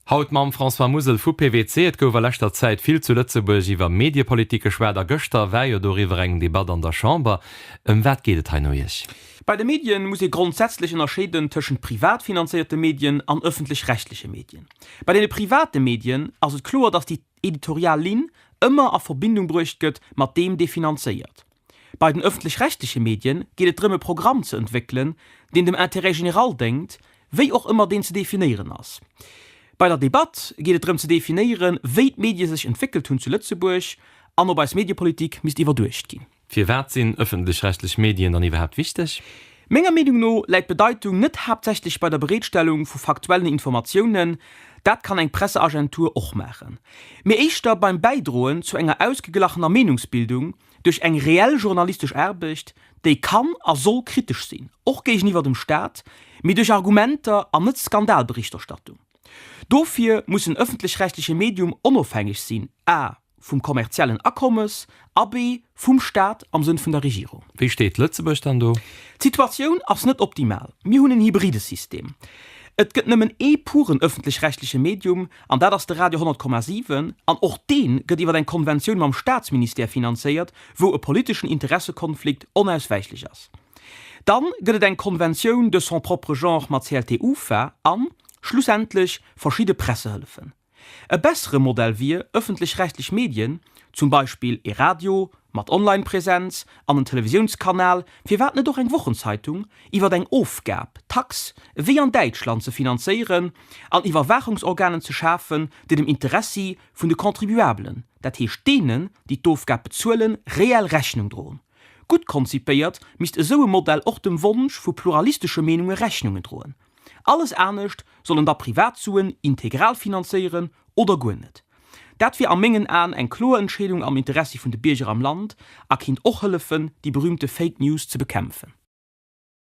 Haut mam François Musel vu PWC. Et gouf a leschter Zäit vill zu Lëtzebuerg iwwer Mediepolitik geschwat a gëschter war jo doriwwer eng Debatt an der Chamber. Ëm wat geet et hei no Iech? Bei de Medien muss ee grondsätzlech ënnerscheeden tëschent privat finanzéierte Medien an ëffentlech-rechtleche Medien. Bei deene private Medien ass et kloer, datt déi editorial Linn ëmmer a Verbindung bruecht gëtt mat deem, dee finanzéiert. Bei den ëffentlech-rechtleche Medien geet et drëm e Programm ze entwéckelen, deen dem Intérêt général déngt, wéi och ëmmer deen ze definéieren ass. Bei der Debatt geet et drëm ze definéieren, wéi d'Medie sech entwéckelt hunn zu Lëtzebuerg an ob eis Mediepolitik misst iwwerduecht ginn. Firwat sinn ëffentlech-rechtlech Medien dann iwwerhaapt wichteg? Menger Meenung no läit d'Bedeitung net haaptsächlech bei der Bereetstellung vu faktuellen Informatiounen, dat kann eng Presseagentur och maachen, mee éischter beim Bäidroen zu enger ausgeglachener Meenungsbildung duerch eng reell journalistesch Aarbecht, déi kann a soll kritesch sinn, och géigeniwwer dem Staat, mee duerch Argumenter an net Skandalberichterstattung. Dofir muss en ëffentlech-rechtleche Medium onofhängeg sinn, a vum kommerziellen Akommes a b vum Staat am Sënn vun der Regierung. Wéi steet Lëtzebuerg dann do? D'Situatioun ass net optimal. Mir hunn en hybride System. Et gëtt nëmmen ee puren ëffentlech-rechtleche Medium, an dat ass de Radio 100,7, an och dee gëtt iwwer eng Konventioun mam Staatsministère finanzéiert, wou e politeschen Interessekonflikt onauswäichlech ass. Dann gëtt et eng Konventioun de son propre genre mat CLT-UFA an, schlussendlech, verschidde Pressehëllefen. E bessere Modell wier, ëffentlech-rechtlech Medien, zum Beispill ee Radio mat Online-Präsenz an en Televisiounskanal, firwat net och eng Wochenzeitung, iwwer eng Ofgab, Tax, wéi an Däitschland ze finanzéieren an Iwwerwaachungsorganen ze schafen, déi dem Interessi vun de Contribuablen, dat heescht deenen, déi d'Ofgab bezuelen, reell Rechnung droen. Gutt konzipéiert misst esou e Modell och dem Wonsch vu pluralistesche Meenunge Rechnungen droen. Alles anescht sollen da Privatsuen integral finanzéieren oder guer net. Dat wier a mengen Aen eng kloer Entscheedung am Interessi vun de Bierger am Land a kinnt och hëllefen, déi berühmte Fake News ze bekämpfen.